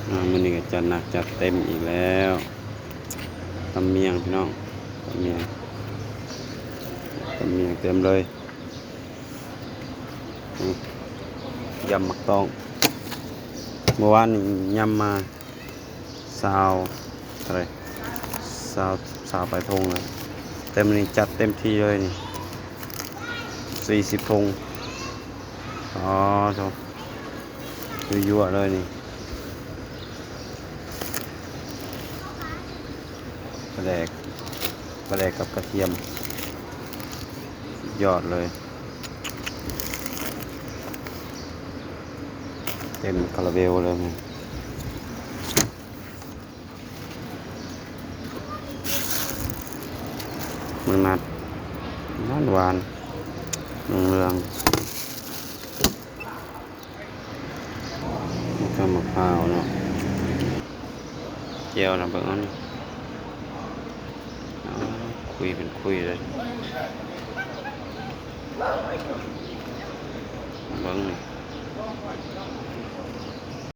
ອ່າ ມື້ນີ້ກໍຈັດໜັກຈັດເຕັມອີກແລ້ວ ຕຳໝ້ຽງພີ່ນ້ອງ ຕຳໝ້ຽງ ຕຳໝ້ຽງເຕັມເລີຍ ອືມ ຢຳໝາກຕ້ອງ ເມື່ອວານນີ້ຢຳມາ ຊາວ ເທົ່າໃດ ຊາວ ຊາວປາຍຖົງແລ້ວ ແຕ່ມື້ນີ້ຈັດເຕັມທີ່ເລີຍນີ້ ສີ່ສິບຖົງ ອໍ ໂທ້ ຍົວໆເລີຍນີ້ ປາແດກ ປາແດກກັບກະທຽມ ສຸດຍອດເລີຍ ເຕັມຄາຣາເບວເລີຍ. ມັນມັດ ຫວານໆ ເຫຼືອງໆ ມັນກໍໝາກພ້າວເນາະ ແຈ່ວນະ ເບິ່ງເອົານີ້ ອ້າວ ຄຸຍເປັນຄຸຍເລີຍ ເບິ່ງນີ້.